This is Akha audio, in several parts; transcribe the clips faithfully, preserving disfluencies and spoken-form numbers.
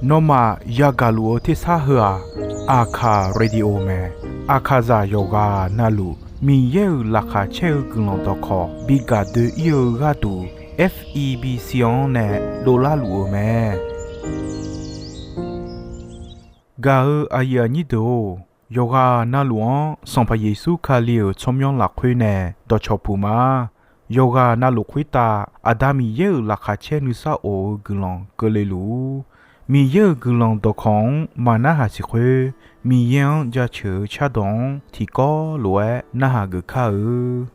Nawmaf yagaq luf-eu tersar heu-aq, Aqkaq Radio mae. Aqkaqzaq yawqghaq navluf Miqyaer-euq laqkhaq caer-eu guiqlanq dawqkawq bi gaq doe-ir-eu gharduq, F E B C-anr nae dovlar luf-eu mae. Gaq-eu aqyuif aqnyir deuq-or, yawqghaq navluf-anr Sanqpaq Yeqsur Kali-euq tsawrmyanr lafkhoer nae dawqcawq puq ma. Yawqghaq navluf khoertav Aqda Miqyaer-euq laqkhaq caer nuisar of-eu guiqlanq keuvle luf-ur. Miqyaer-euq guiqlanq dawqkawq-anr maqnarhaq siq khoer, Miqyaer-anr jaceuq-eu cardawq-anr tiqkawv lof-aer narhaq geuf kar-eu.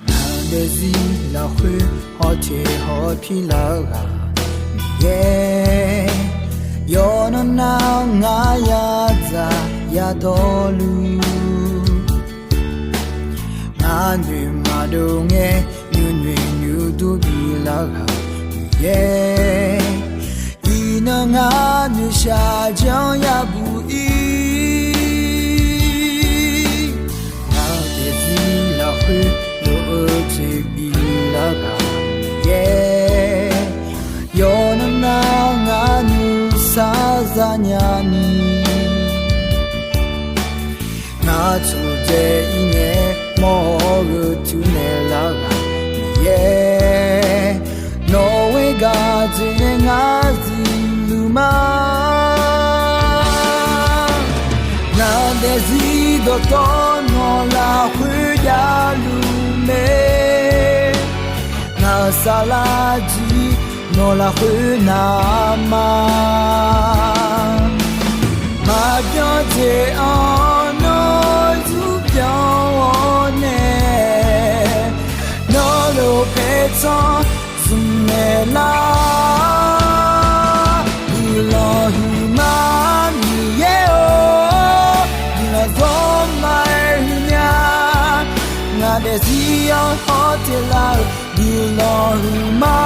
Ngaq daefzir lafkhoer hawteq hawpir lar-eu ghaq Miqyaer, yawqnan nar ngar yadzaq yadawrluf, ngar noeq maqdov ngae nuinoeq nuidur bilar ghaq Miqyaer, iqnan ngar noeqshaq janr yabuq ir. Ngaq daefzir lafkhoer lof-eu jeq bilar ghaq Miqyaer, yawqnan nar ngar nuisar zanya ni, ngar tmqdzae ir ngae mawr-eu teunaeq lar ghaq Miqyaer, nawq-euq gharduq nae ngar zifluf ma. Ngaq daefzir dawqtawvluf nawq lafkhoer javluf mae, ngaq saflar jir nawq lafkhoer navma, maqbyan jeq-anr nawr zmqbyan-awr nae, nawr lof paertsanr zmqmaeq lar. Guiqlanq huiqma Miqyaer-or, guiqlanq zawrma-aer huiqnya, ngaq daefzir-anr hawteq lar-euq guiqlanq huiqma.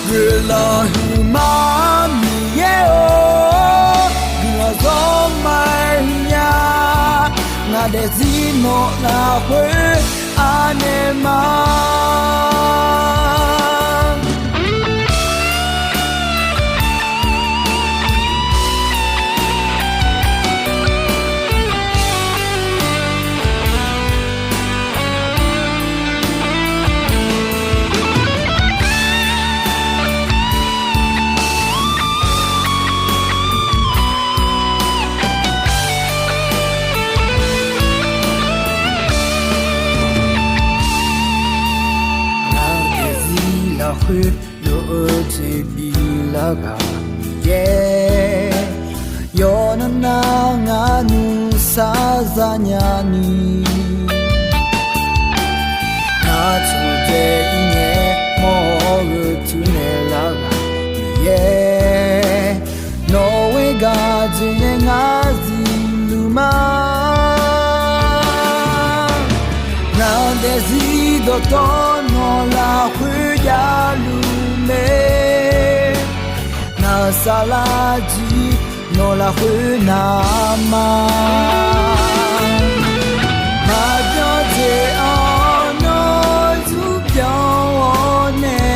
Guiqlanq huiqma Miqyaer-or, guiqlanq zawrma-aer huiqnya, ngaq daefzir nawq lafkhoer anaeq ma. Ngaq daefzir lafkhoer lof-eu jeq bilar ghaq Miqyaer, yawqnan nar ngar nuisar zanya ni, ngar tmqdzae ir ngae mawr-eu teunaeq lar ghaq Miqyaer, nawq-euq gharduq nae ngar zifluf ma. Ngaq daefzir dawqtawvluf nawq lafkhoer javluf mae, ngaq saflar jir nawq lafkhoer navma, maqbyan jeq-anr nawr zmqbyan-awr nae,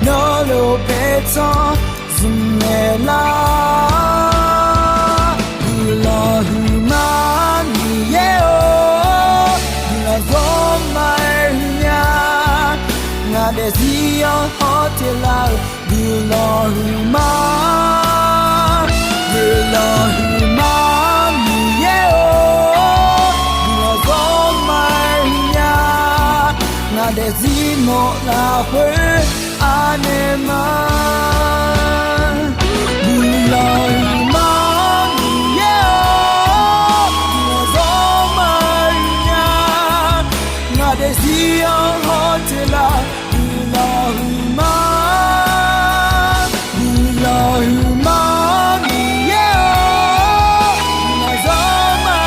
nawr lof paertsanr zmqmaeq lar. Guiqlanq huiqma Miqyaer-or, guiqlanq zawrma-aer huiqnya, ngaq daefzir-anr hawteq lar-euq guiqlanq huiqma. Guiqlanq huiqma Miqyaer-or, guiqlanq zawrma-aer huiqnya, ngaq daefzir nawq lafkhoer anaeq ma. Guiqlanq huiqma Miqyaer-or, guiqlanq zawrma-aer huiqnya, ngaq daefzir-anr hawteq lar. Guiqlanq huiqma, guiqlanq huiqma Miqyaer-or, guiqlanq zawrma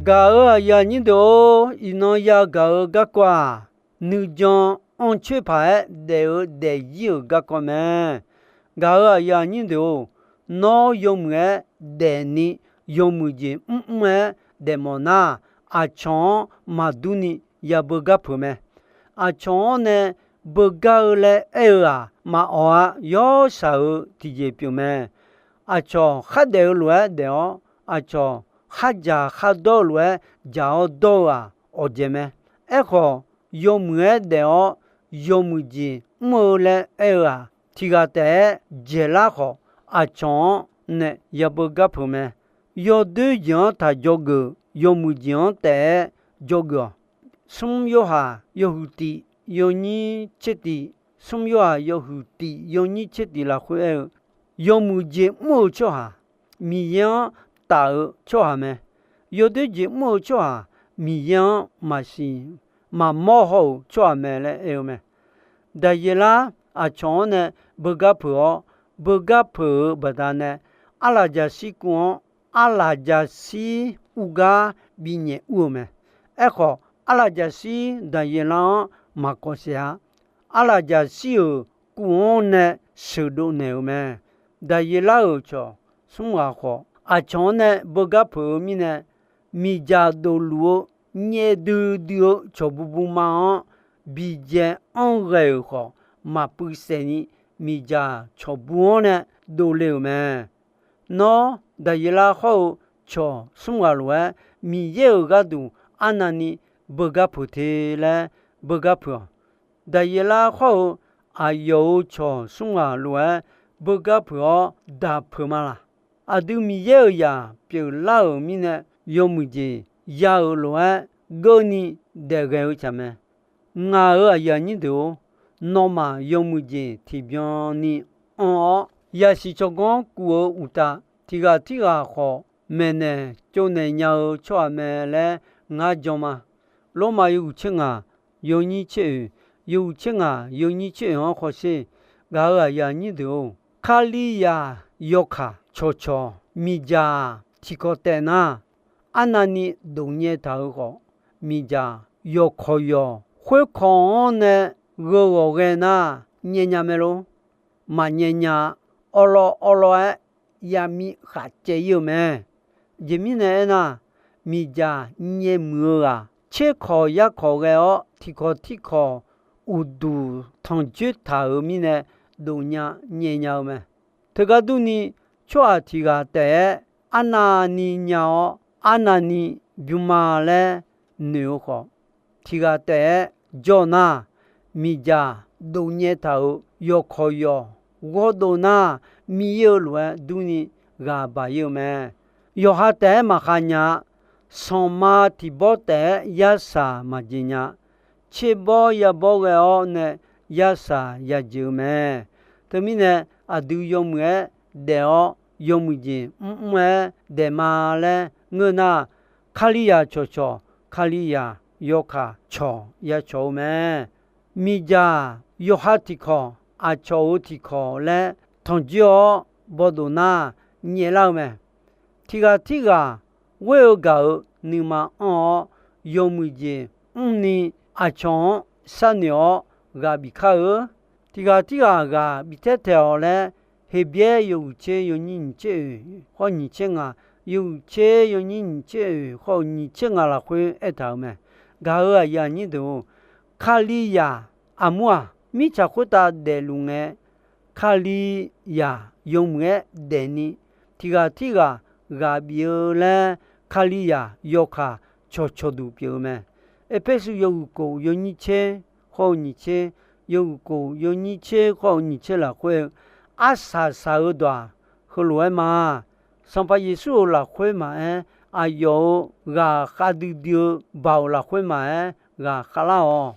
Gaq-euq aqyuif aqnyir deuq-or, iqnan yagaq-eu garkawv-aq, nuijan anrcoer paq-aer daef-eu daefzir-euq garkawv mae. Gaq-euq aqyuif aqnyir deuq-or, nawr yawmuiq-aer daefni yawmuiq jeq mrmr-aer daefmawf nar, aqcawq-anr maqdur ni yabeu gar peuq mae. Aqcawq-anr nae beugar-eu laer aer-eu-aq, maqawq-a. Yawshaq-euq tiqjeq pyeuf mae. Aqcawq khardaef-eu lof-aer daef-awr, aqcawq khardzaq khardawr-eu lof-aer dzaq-awr dawr-eu-aq, awqdzaeq mae. Aerkhawf, yawmuiq-aer daef-awr yawmuiq jeq mr-eu laer aer-eu-aq, tiq ghaq taef-aer dzaeqlar khawf, aqcawq-anr nae yabeu gar peuq mae. Yawdoer jeq-anr taq dzawgeuf, yawmuiq jeq-anr taef-aer dzawgeuf-awq. Smr Yorhaq yawhuiq tif yawnyir tser tif, Smr Yorhaq yawhuiq tif yawnyir tser tif lafkhoer aer-eu, yawmuiq jeq mr-eu tsawrhaq, Miqyaer-anr taf-eu tsawrhaq mae. Yawdoer jeq mr-eu tsawrhaq, Miqyaer-anr maqsiq maqmawr haw-euq tsawrhaq mae laer aer-eu mae. Daqyeqlar aqcawq-anr nae beugar peuq-awr, beugar peuq-euq baqdanae, arlaqjaqshir kuv-anr arlaqjaqshir uvgar binyaef ur-eu mae. Aerkhawf, arlaqjaqshir Daqyeqlar-anr maqkawq saef-a. Arlaqjaqshir-euq kuv-anr nae sheuqdov naeq-euq mae. Daqyeqlar-euq cawq smr ghaq khawf, aqcawq-anr nae beugar peuq-eu mirnae, miqdzaq dofluf-eu nyaev duidui-eu cawqbu buma-anr bijae anr ghae-euq khawf, maqpuiv saef ni miqdzaq cawqbu-anr nae dovle-euq mae. Nawr, Daqyeqlar hawr-eu cawq smr ghaq lof-aer, Miqyaer-euq gharduq arnavni beugar peuq te laer beugar peuq-awq. Daqyeqlar hawr-eu aqyawf-euq cawq smr ghaq lof-aer beugar peuq-awr daq peuq ma laq? Aqdui Miqyaer-euq zaq pyeuflar-euq mirnae, yawmuiq jeq ya-euq lof-aer geurni daef ghae-eu tsaq mae. Ngaq-euq aqyuif aqnyir deuq-or, nawmaf yawmuiq jeq tiqbyan ni anr-awr, yasiq tsawrganr kuf-eu uqtaf, tiq ghaq tirghaq khawf maeqnaeq tsovnaeq nya-eu tsawrhaq mae laer ngar jan ma. Lormav yawhuiq tser ngaq yawnyir tser oeq, yawhuiq tser ngaq yawnyir tser oeq-anr hawsher. Gaq-euq aqyuif aqnyir deuq-or, Kalizaq yawkaq cawqcawq miqdzaq tiqkawq taef nar, arnavni dof nyaev taq-euq khawf, miqdzaq yawqkawq yawq khoerkawq-anr nae gheu ghawq ghae nar, nyaev nya mae lor? Maqnyaev nya. Awvlawv awvlawv-aer yamir khaq caev ir-eu mae. Aqjeq mirnae aernar, miqdzaq nyaev muiq-eu ghaq, tserkawq yarkawq ghae-awr tiqkawq tirkawq uqduq tanqjoer taq-euq mirnae, dof nya nyaev nya-eu mae. Teugar durni, tsawrhaq tiq ghaq taef-aer arnavni nya-awr, arnavni bymma laer noeq-eu khawf, tiq ghaq taef-aer jawr nar, miqdzaq dof nyaev taq-euq yawqkawq yawq ghawrdov nar, mir ir-eu lof-aer durni ghaq baq ir-eu mae. Yawqha taef-aer maqkhav nya-a. Sanqma tiq bawr taef-aer yarsaq maqjeq nya. Tserbawr yabawr ghae-awr nae yarsaq yajeq-eu mae. Teumirnae, aqdui yawmuiq-aer daef-awr yawmuiq jeq mrmr-aer daef ma laer ngeur nar, Kalizaq cawqcawq, Kalizaq yawkaq cawq yacawq-eu mae. Miqdzaq yawqha tiqkawq, aqcawq-euq tiqkawq laer tanqjoer-awr bawdof nar, nyaeflar-eu mae. Tiq ghaq tirghaq ghoer-eu gaq-euq nuima anr-awr, yawmuiq jeq mrni aqcawq-anr sharnoeq-awr ghaq bif kar-eu. Tiq ghaq tirghaq ghaq bif taer taeq-awq laer, Heqbyaer yawhuiq tser yawnyir nyiq tser oeq khawr nyiq tser ngaq, yawhuiq tser yawnyir nyiq tser oeq khawr-eu nyiq tser ngaq lafkhoer aertaq-euq mae. Gaq-euq aqyuif aqnyir deuq-or, Kalizaq aqmur-aq, mirtsaq khoertav daefluf ngae, Kalizaq yawmuiq-aer daefni, tiq ghaq tirghaq ghaq bif-eu laer, Kalizaq yawkaq cawqcawq duq pyeuf-eu mae. Erpersu yawhuiq kof yawnyir tser khawr-eu nyiq tser, yawhuiq kof yawnyir tser khawr-eu nyiq tser lafkhoer-eu, arsaq saq-eu dawq-aq, heulof-aer ma. Sanqpaq Yeqsur-euq lafkhoer maqaer, aqyawf-euq ghaqkhav duidui-eu baoq lafkhoer maqaer, ghaqkhav lar-awq.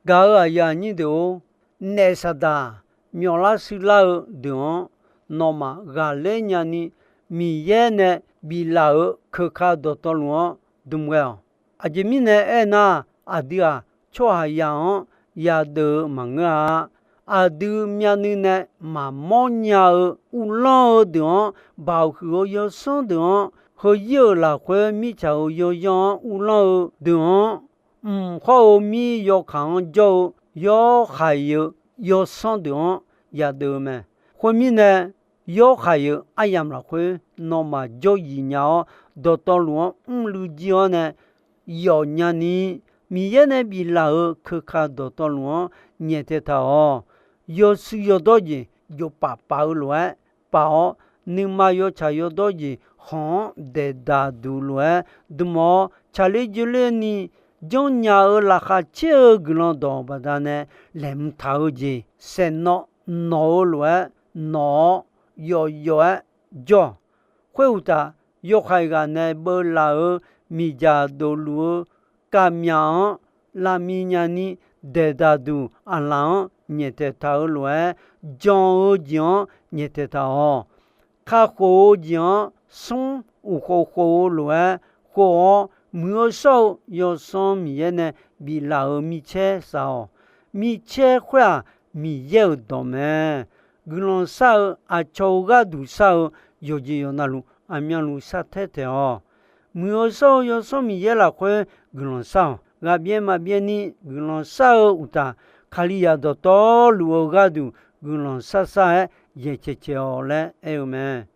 Gaq-euq aqyuif aqnyir deuq-or, naef Saqdaq myawflar shuilar-eu deuq-anr nawmaf ghaqler nyani, Miqyaer nae biflaf-euq keuka dawqtawvluf-anr dmq ghae-awq. Aqjeq mirnae aernar, aqdui-aq, tsawrhaqzaq-anr yadeuv-eu maqngeur-a. Aqdui myavnuiv nae maqmawr nya-eu uvlanr-eu deuq-anr, baoq huiq-eu yawsanr deuq-anr Heuzir-euq lafkhoer mirtsaq-euq yawyanr-anr uvlanr-eu deuq-anr, mq hawr-eu mir yawkaq-anr jawr-eu yawhaiq-euq yawsanr deuq-anr yadeuv-eu mae. Khoermirnae, yawhaiq-euq aryamq lafkhoer nawmaf jawryif nya-awr, dawqtawvluf-anr mrluiv jir-awr nae yawf nyani, Miqyaer nae biflaf-euq keuka dawqtawvluf-anr nyaeftaeq taq-awq. Yawshuif yawdawr jeq jofpaf paf-eu lof-aer paf-awr, nuima yawtsaq yawdawr jeq khanq-anr daeqdaq duq lof-aer dmq-awr, tsaqler joerler ni janrnya-eu laqkhaq caer-eu guiqlanq dawq baqdanae laeqhmq taq-eu jeq saeqnawv nawq-eu lof-aer nawq-awr, yawf yawf-aer jawr-awq. Khoeruqtaf, yawhaiq ghaq nae beuvlaf-euq miqdzaq dofluf-eu kaqmyaq-anr lavmiq nyani, daeqdaq duq aqlaf-anr nyaeftaeq taq-eu lof-aer, jan-eu jeq-anr nyaeftaeq taq-awq. Kakhof-eu jeq-anr smr uqkhov khov-eu lof-aer khov-awr, muiq-eu shawr-eu Yawsanr Miqyaer nae biflaf-euq micaer saf-awq. Micaer khoer-aq, Miqyaer-euq dawq mae. Guiqlanq shar-eu aqcawq-eu gharduq shar-eu yawqjeq yawqnavluf aqmyanluf shartaer taeq-awq. Muiq-eu shawr-eu Yawsanr Miqyaer lafkhoer guiqlanq shar-awq. Ghaqbyaer maqbyaer ni guiqlanq shar-eu uqtaf, Kalizaq dawqtawvluf-eu gharduq guiqlanq shar shar-aer yaeq caeq caeq-awq laer aer-eu mae.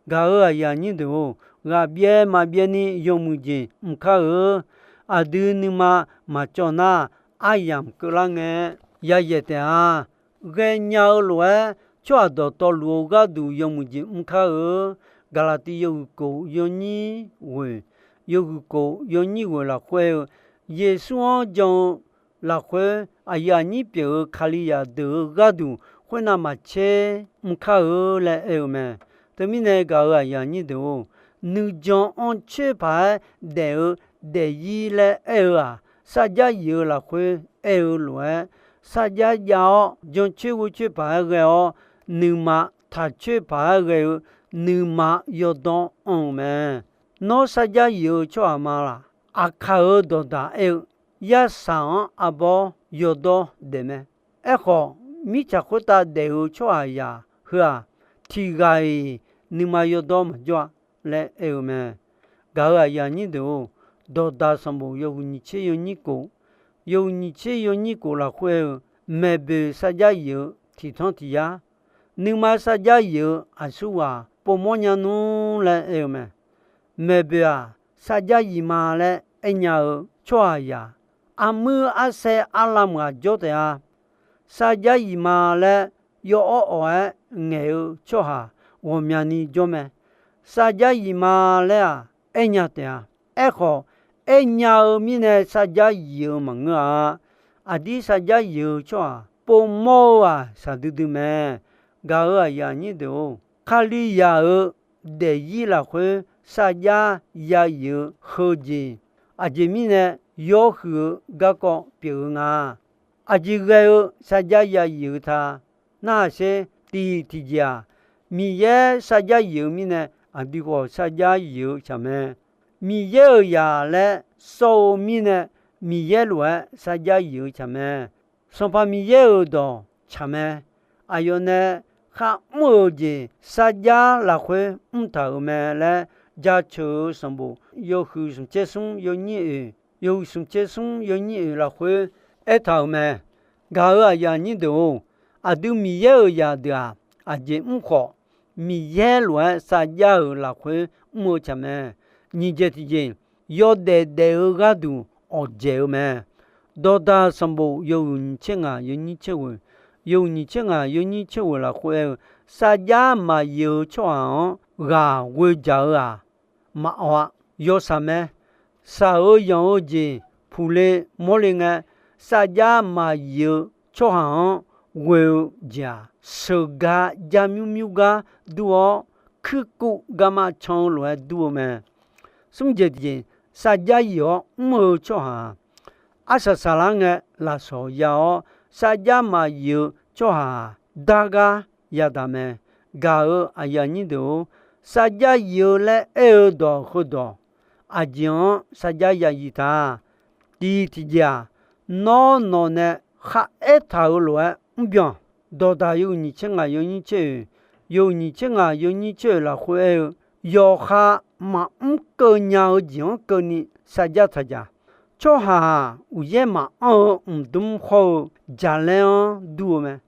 Gaq-euq aqyuif aqnyir deuq-or, ghaqbyaer maqbyaer ni yawmuiq jeq mr kar-eu. Aqdui nuima maqcawv nar, aryamq keuvlar ngae yayaeq taef-a. Ghaenya-eu lof-aer tsawrhaq dawqtawvluf-eu gharduq yawmuiq jeq mr kar-eu. Gaqlaqtiv yawhuiq kof yawnyir ghoeq, yawhuiq kof yawnyir ghoeq lafkhoer-eu, Yeqsur-anr jan-eu lafkhoer aqyuif aqnyir pyeuf-eu Kalizaq deuq-eu gharduq khoernav maqtser mr kar-eu laer aer-eu mae. Teumirnae gaq-euq aqyuif aqnyir deuq-or, nuijan anr coer paq-aer daef-eu daefzir laer aer-eu-aq, sarjax yif-eu lafkhoer aer-eu lof-aer, sarjax jav-awr jancoer ghoercoer paq-aer ghae-awr, nuima taqcoer paq-aer ghae-eu nuima yawdawr anr-eu mae. Nawr sarjax yif-eu tsawrhaq ma laq? Aqkaq-euq dawqdaq aer-eu, yarsaq-anr arbawr yawdawr daef mae. Aerkhawf, mirtsaq khoertav daef-eu tsawrhaqzaq heu-aq, tiq ghaq-iq nuima yawdawr maqjawr-a laer aer-eu mae. Gaq-euq aqyuif aqnyir deuq-or, dawqdaq sanqbof yawhuiq nyiq tser yawnyir kof, yawhuiq nyiq tser yawnyir kof lafkhoer-eu, maeqboeq sarjax yif-eu tiq tanr tiq yar, nuima sarjax yif-eu aqsurghaq povmawr nya nmr laer aer-eu mae. Maeqboeq-aq, sarjax yif ma laer aernya-eu tsawrhaqzaq, armuir arsaer arlamq ghaq jawr taef-a. Sarjax yif ma laer yawawr awq-aer ngaeq-eu tsawrhaq ghawqmyani jawr mae. Sarjax yif ma laer-aq, aernya taef-a. Aerkhawf, aernya-eu mirnae sarjax yif-eu maqngeur-a. Aqdir sarjax yif-eu tsawrhaq povmawr-eu-aq shaqdui dui mae. Gaq-euq aqyuif aqnyir deuq-or, Kalizaq-euq daefzir lafkhoer sarjax ya yif-eu heujeq, aqjeq mirnae yawhuiq-eu garkawv pyeuf-eu nga. Aqjeq ghae-eu sarjax ya yif-eu ta. Narhaq sher, tiq tiqjeq-aq, Miqyaer sarjax yif-eu mirnae aqdui khawf sarjax yif-eu tsaq mae. Miqyaer-euq zaq laer sawr-eu mirnae, Miqyaer lof-aer sarjax yif-eu tsaq mae. Sanqpaq Miqyaer-euq dawq tsaq mae. Aqyawfnae kharmr-euq jeq sarjax lafkhoer mrtaq-euq mae laer, jaceuq-eu sanqbof yawhuiq smq tser smr yawnyir oeq, yawhuiq smq tser smr yawnyir oeq lafkhoer aertaq-euq mae. Gaq-euq aqyuif aqnyir deuq-or, aqdui Miqyaer-euq zaqdeuq-aq, aqjeq mr khawf, Miqyaer lof-aer sarjax-euq lafkhoer mr-eu tsaq mae. Nyiq jeq tiqjeq, yawdaef daef-eu gharduq awqdzaeq-eu mae. Dawqdaq sanqbof yawhuiq nyiq tser ngaq yawnyir tser ghoeq, yawhuiq nyiq tser ngaq yawnyir tser ghoeq lafkhoer aer-eu, sarjax maqyif-eu tsawrhaq-anr ghaq ghoe dzaq-eu-aq, maqawq-a. Yawshaq mae. Shaq-eu yanq-eu jeq puqle mawrle ngae, sarjax maqyif-eu tsawrhaq-anr ghoe-eu jeq-aq, sheuqgar jarmyur myur gar dur-awr, kuirkuv garma can-eu lof-aer dur-eu mae. Smr jeq tiqjeq, sarjax yif-awr mr-eu tsawrhaq-aq, arsaq saqlar ngae lafsawq ya-awr, sarjax maqyif-eu tsawrhaq-aq, dar gar yadaq mae. Gaq-euq aqyuif aqnyir deuq-or, sarjax yif-eu laer aer-eu dawq heudawq, aqjeq-anr sarjax ya yif ta. Tiq tiqjeq-aq, nawr nawq nae kharaer taq-euq lof-aer mrbyan. Dawqdaq yawhuiq nyiq tser ngaq yawnyir tser oeq, yawhuiq nyiq tser ngaq yawnyir tser oeq lafkhoer aer-eu, yawqha maqmr keuv nya-eu jeq-anr keuvni sarjax taqjaq. Tsawrhaq-aq, uqyaer maqanr-eu mqdmr hawr-eu jaqlaer-anr dur-eu mae.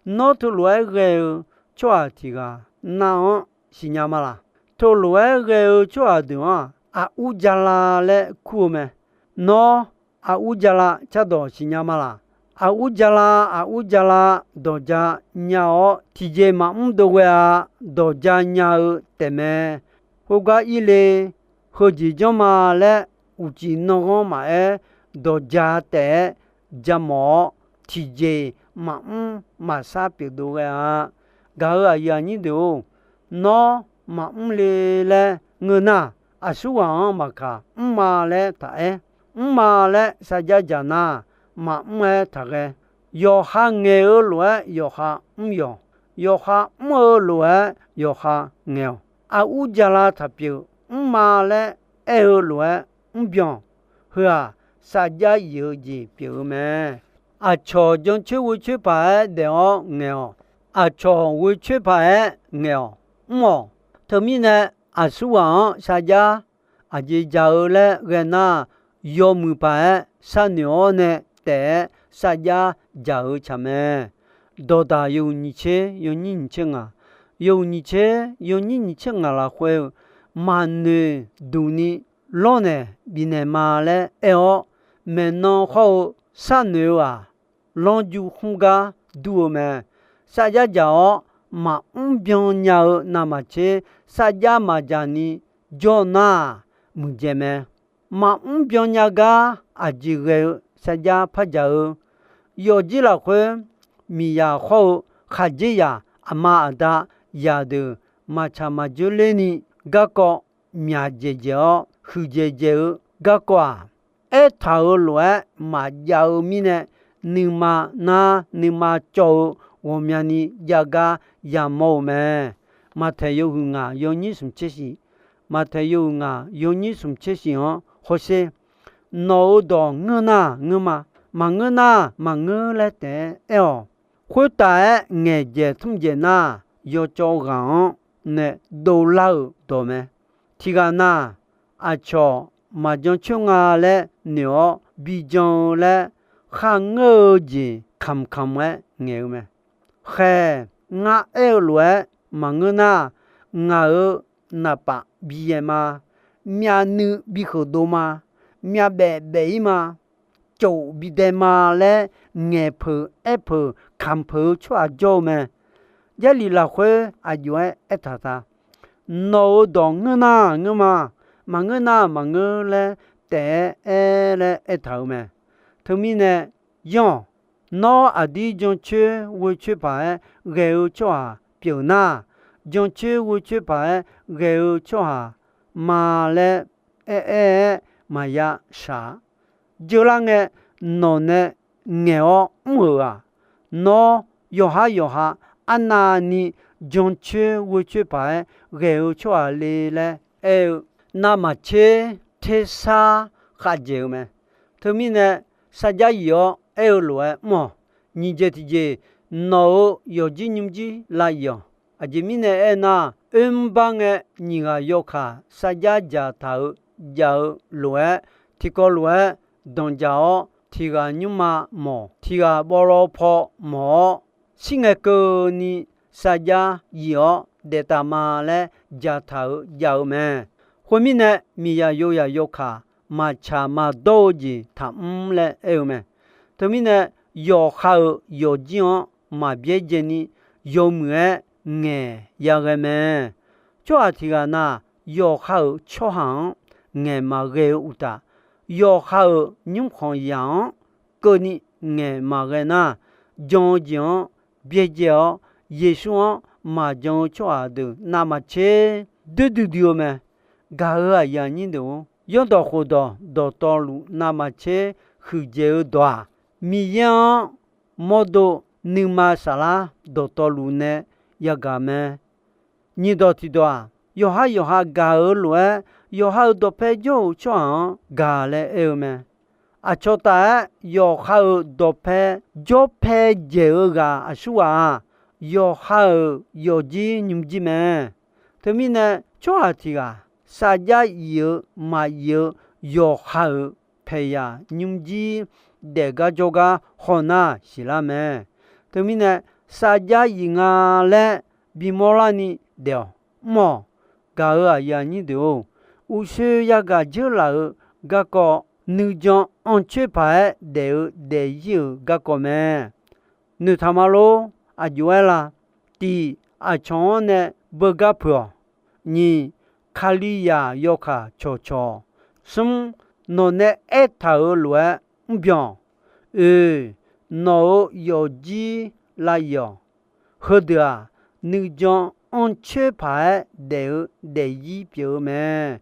Nawr teulof-aer ghae-eu tsawrhaq tiq ghaq nav-anr siqnya ma laq? Teulof-aer ghae-eu tsawrhaq deuq-anr aqur jala laer kur-eu mae. Nawr aqur jala cardawq siqnya ma laq? Aqur jala, aqur jala dawqja nya-awr, tiqjeq maqmr dov ghae-a. Dawqja nya-eu taefmae. Khoergar irle, heujeq janr ma laer uqcif nanrghanr maqaer, dawqja taef-aer jamawf-awr, tiqjeq maqmr maqsar pyeufdov ghae-a. Gaq-euq aqyuif aqnyir deuq-or, nawr maqmr le laer ngeur nar, aqsurghaq-anr maqkaq mrma laer taqaer, mrma laer sarjax dzaq nar, maqmr-aer taqghae. Yawqha ngaeq-eu lof-aer yawqha mr yawq. Yawqha mr-eu lof-aer yawqha ngaeq-awq. Aqur jala taqpyeuf, mrma laer aer-eu lof-aer mrbyan. Heu-aq, sarjax yif-eu jeq pyeuf-eu mae. Aqcawq jancoer ghoecoer paq-aer daef-awr ngaeq-awq. Aqcawq ghoecoer paq-aer ngaeq-awq, mr-awq. Teumirnae, aqsurghaq-anr sarjax aqjeq dzaq-eu laer ghae nar, yawmuiq paq-aer sharnoeq-awr nae taef-aer sarjax dzaq-eu tsaq mae. Dawqdaq yawhuiq nyiq tser yawnyir nyiq tser ngaq, yawhuiq nyiq tser yawnyir nyiq tser ngaq lafkhoer-eu, maqnoeq duq ni lawrnaeq bifnaeq ma laer aer-awr, maeqnan hawr-eu sharnoeq-eu-aq, lanrju khmr gar dur-eu mae. Sarjax dzaq-awr maqmr byan nya-eu navmaqtser, sarjax maqdzaq ni jawr nar-aq, muiqdzaeq mae. Maqmr byan nya gar aqjeq ghae-eu sarjax par dzaq-eu, yawfjir lafkhoer miqyaq hawr-eu khaqdzerzaq aqma aqda zaqdeuq maqtsaq maqdzeur lerni garkawv myaq dzaeqdzaeq-awr huiqdzaeq dzaeq-eu garkawv-aq, aertaq-euq lof-aer maqjav-eu mirnae, nuima nar nuima cawv-eu ghawqmyani jav gar yamawr-eu mae. Maqtaeq yawhuiq ngaq yawnyir smq tser shiq, Maqtaeq yawhuiq ngaq yawnyir smq tser shiq-anr hawsher, nawq-euq dawq ngeur nar ngeur ma, maqngeur nar maqngeur laer taef-aer aer-awq. Khoertaf-aer ngaeqdzaeq tmr dzaeq nar, yawcawv ghaq-anr nae dovlar-euq dawq mae. Tiqghaq na, aqcawq maqjan coer nga laer noeq-awr bijan-eu laer kharngeur-eu jeq kamq kamq-aer ngaeq-eu mae. Khaeq, ngar aer-eu lof-aer maqngeur nar, ngaq-euq naqpaf biyaeq ma, myavnuiv bikheuq dov ma, myavbaef baef-ir ma, cof bidae ma laer ngaeqpeuq aerpeuq kamq peuq-eu tsawrhaq jawr-eu mae. Jarlif lafkhoer aqjox-aer aertaq ta. Nawq-euq dawq ngeur nar ngeur ma, maqngeur nar maqngeur laer taef-aer aer laer aertaq-eu mae. Teumirnae, yanr-awq. Nawr aqdir jancoer ghoecoer paq-aer ghae-eu tsawrhaq pyeuf nar, jancoer ghoecoer paq-aer ghae-eu tsawrhaq ma laer aer-aer-aer maqya shaq-a. Jeurlar ngae, nawq nae ngaeq-awr mr-euq-aq, nawr yawqhar yawqha arnavni jancoer ghoecoer paq-aer ghae-eu tsawrhaq le laer aer-eu navmaqtser tersar khavdzaeq-eu mae. Teumirnae, sarjax yif-awr aer-eu lof-aer mr-awq. Nyiq jeq tiqjeq, nawq-euq yawqjir nymrjir lav yif-awq. Aqjeq mirnae aernar, oermr bar ngae nyiq ghaq yawkaq sarjax dzaqtaq-eu jav-eu lof-aer, tiqkawv lof-aer danqdzaq-awr, tiq ghaq nymrma mawf, tiq ghaq bawlaw paw mawf-awr, shir ngae keuvni sarjax yif-awr daef taf ma laer dzaqtaq-eu jav-eu mae. Khoermirnae, miqzaq yozaq yawkaq maqtsaq maqdawr-eu jeq taqmr laer aer-eu mae. Teumirnae, yawqha-euq yawqjir-anr maqbyaerdzae ni yawmuiq-aer ngaeq yaghae mae. Tsawrhaq tiq ghaq na, yawqha-euq tsawrhaq-anr ngaeq maqghae-eu uqtaf, yawqha-euq nymrkhanq zaq-anr keuvni ngaeq maqghae nar, jan-eu jeq-anr byaerdzae-awr, Yeqsur-anr maqjan-eu tsawrhaq deuq navmaqtser doer duidui-eu mae. Gaq-euq aqyuif aqnyir deuq-or, zanrdawq khofdawq dawqtawvluf navmaqtser huiqdzaeq-eu dawq-aq, Miqyaer-anr mawrdo nuima saflar dawqtawvluf nae yagaq mae. Nyiqdawq tiqdawq-aq, yawqhar yawqha gaq-eu lof-aer, yawqha-euq dawqpae jawr-euq tsawrhaq-anr gaq laer aer-eu mae. Aqcawq taf-aer yawqha-euq dawqpae jawrpae dzaeq-eu ghaq aqsurghaq-aq, yawqha-euq yawqjir nymrjir mae. Teumirnae, tsawrhaq tiq ghaq sarjax yif-eu maqyif-eu yawqha-euq paeqyaq nymrjir daef gar jawrgar haw nar siqlar mae. Teumirnae, sarjax yif nga laer bimawr larni daef-awq. Mr-awq. Gaq-euq aqyuif aqnyir deuq-or, uqshoe yagaq dzeurlaf-eu garkawv, nuijan anrcoer paq-aer daef-eu daefzir-euq garkawv mae. Noeqtaq ma lor. Aqjox-aer la? Tiq, aqcawq-anr nae beugar puq-awq. Nyiq, Kalizaq yawkaq cawqcawq-awq. Smr, nawq nae aertaq-euq lof-aer mrbyan-awq. Oeq, nawq-euq yawfjir lav yif-awq. Heudeuq-aq, nuijan anrcoer paq-aer daef-eu daefzir pyeuf-eu mae.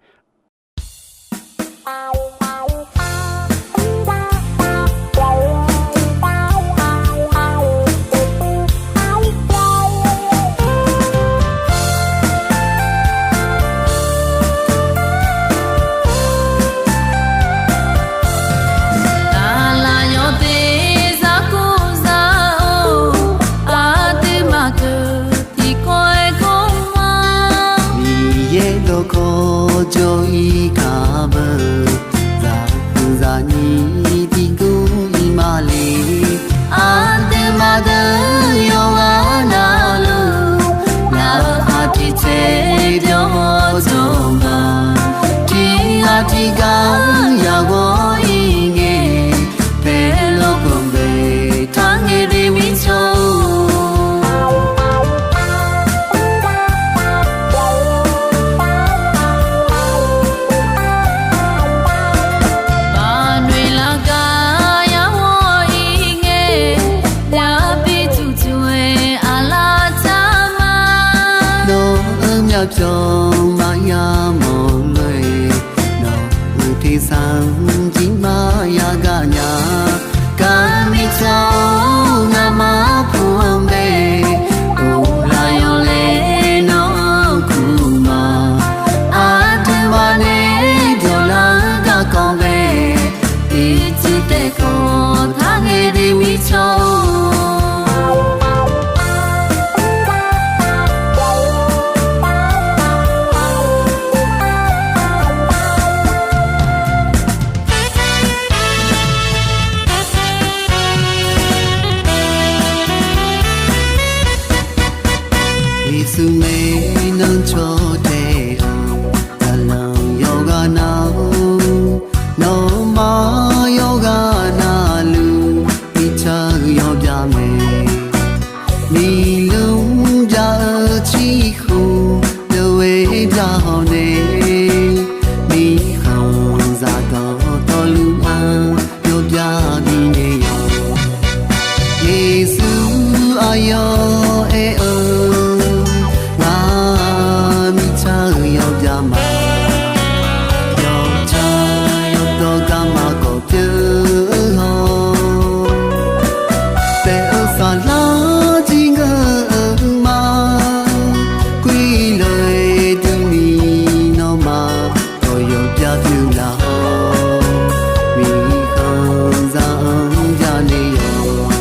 Aqlaf yawf teq zar kur zar-or, aqduimaf deuq tiqkawv-aer gawr ma. Miqyaer dawqkawq jawr-ir kaq beu, zaqkhuq zaqnyir tiqgur ir ma le. Aqduimaf deuq yawqghaq navluf, laf-euq aqtiq tsaev byawr-awr dawq ma. Tiq ghaq tiq ghaq yaq ghawr-ir ngae, paeqlof khanqbae taq ngae de mirtsaq-or. Baqnoeq laf gar yar ghawr-ir ngae, laf bi tuq tuq-aer aqlaf tsaq ma. Nawq-euq myavpyawq maqya mawf lof-aer, nawq-euq tersar-anr jir maqya gaq nya. Gar mirtsaq-or, ngamaf arpoeq-anr bae, of laf yawlaeq nawr-anr kur ma. Aqduimaf nae dawqlar-eu garkawv bae, ircuf taef kawv taq ngae de mirtsaq-or. Yeqsur mae, nan caw tae-anr, zaqlanq yawqghaq nav-or, nawmaf yawqghaq navluf, mirtsaq-eu yawbya mae. Miqluf bya-eu ciqkhof, dawqwaer bya hawq nae, mirkhanqzaq dawqtawvluf-anr yawbya bifnaeq yawq. Yeqsur aqyawf aer-eu, ngar mirtsaq-eu yawbya ma. Yawtsaq yawdawr garma kawf pyeuf-eu haw, taef-eu saflar jir ngeur-eu ma. Khoerlof-aer durni nawmaf dawq yawbya pyeuf laf-awr, mirkhanqzaq-anr bya naeq yawq.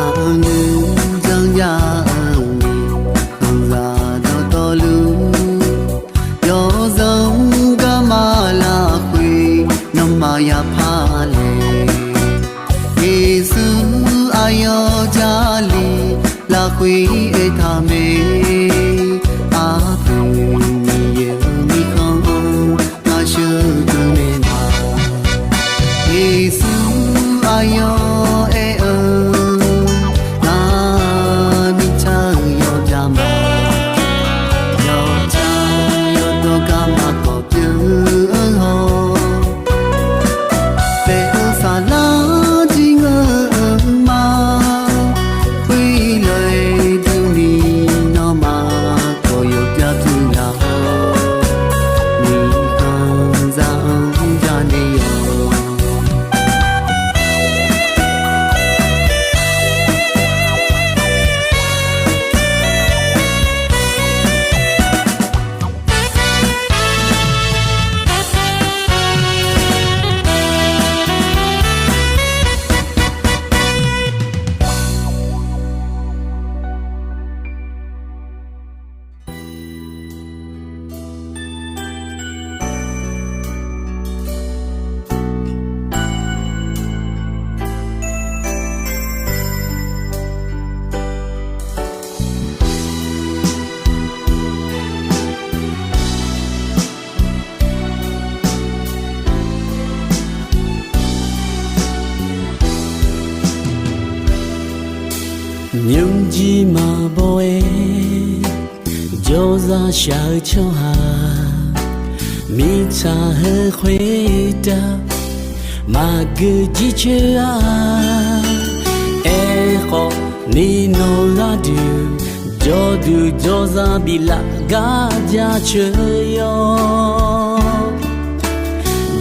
Aqnui janr ya-eu mirkhanqzaq dawqtawvluf, yawzanr garma lafkhoer nawmaf ya par laeq. Yeqsur aqyawf Jarlif lafkhoer aertaq mae. Arpoeq Miqyaer-eu mirkhanq-anr ngar sheuqdui naeq ma. Yeqsur aqyawf aer-eu, ngar mirtsaq-eu yawbya ma. Yawtsaq yawdawr garma kawf pyeuf-eu haw, taef-eu saflar jir ngeur-eu ma. Khoerlof-aer durni nawmaf dawq yawbya pyeuf laf-awr, mirkhanqzaq-anr bya naeq yawq. Nymrjir maqbaw-aer jawrzaq shaq-eu tsawrhaq, mirtsaq heu khoertav maqgeu jircoer-a. Aerkhawf, ni nawq-eu gharduq jawrduq jawrzaq biflaf gar jaceuq yawr.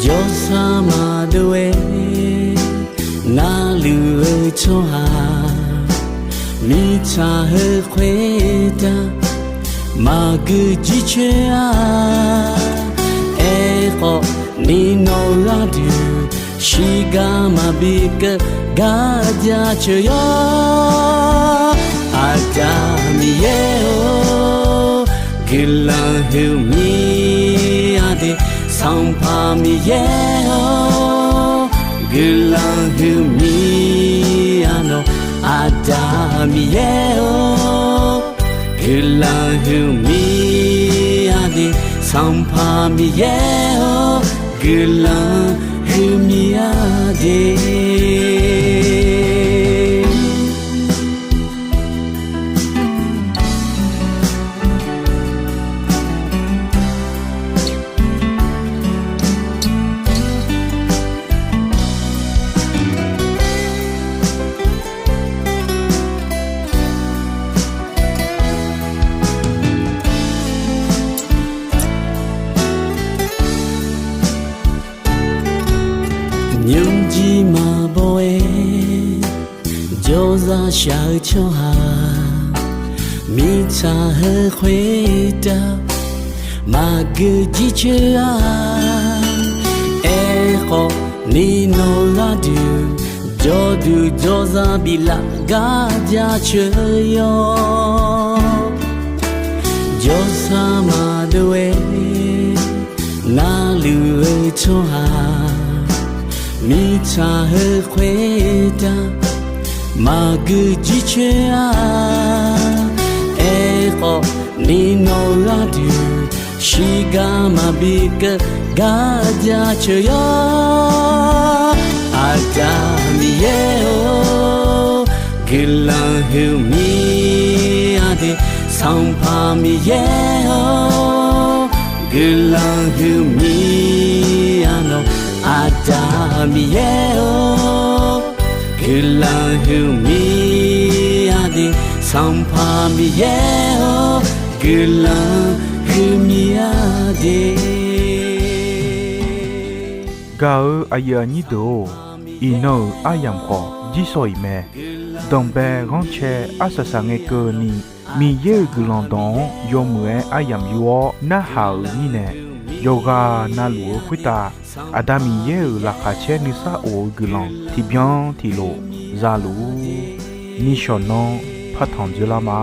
Jawrsar maqdov-aer narluf-eu tsawrhaq, mirtsaq heu khoertav maqgeu jircoer-a. Aerkhawf, ni nawq-eu gharduq shiqgar maqbi keuv gar jaceuq yawr. Aqda Miqyaer-or, guiqlanq huiqmir-a de. Sanqpaq Miqyaer-or, guiqlanq huiqmir-a nawq. Aqda Miqyaer-or, guiqlanq huiqmir-a de. Sanqpaq Miqyaer-or, guiqlanq huiqmir-a de. Nymrjir maqbaw-aer jawrzaq shaq-eu tsawrhaq, mirtsaq heu khoertav maqgeu jircoer-a. Aerkhawf, ni nawq-eu gharduq jawrduq jawrzaq biflaf gar jaceuq yawr. Jawrsar maqdov-aer narluf-eu tsawrhaq, mirtsaq heu khoertav maqgeu jircoer-a. Aerkhawf, ni nawq-eu gharduq shiqgar maqbi keuv gar jaceuq yawr. Aqda Miqyaer-or, guiqlanq huiqmir-a de. Sanqpaq Miqyaer-or, guiqlanq huiqmir-a nawq. Aqda Miqyaer-or, guiqlanq huiqmir-a de. Sanqpaq Miqyaer-or, guiqlanq huiqmir-a de. Gaq-eu aqyuif aqnyir deuq-or, iqnan-euq aryamq khawf jirsawq iq mae. Danqbae ghanrcae arsaq saqngae keuvni, Miqyaer-euq guiqlanq dawq-anr yawmuiq-aer aryamq yur-awr narhaq-euq mirnae, yawqghaq navluf-eu khoertav Aqda Miqyaer-euq laqkhaq caer nuisar of-eu guiqlanq tiqbyan tiqlof zaluf-ur. Nishawq nanr partanq dzeurlar ma.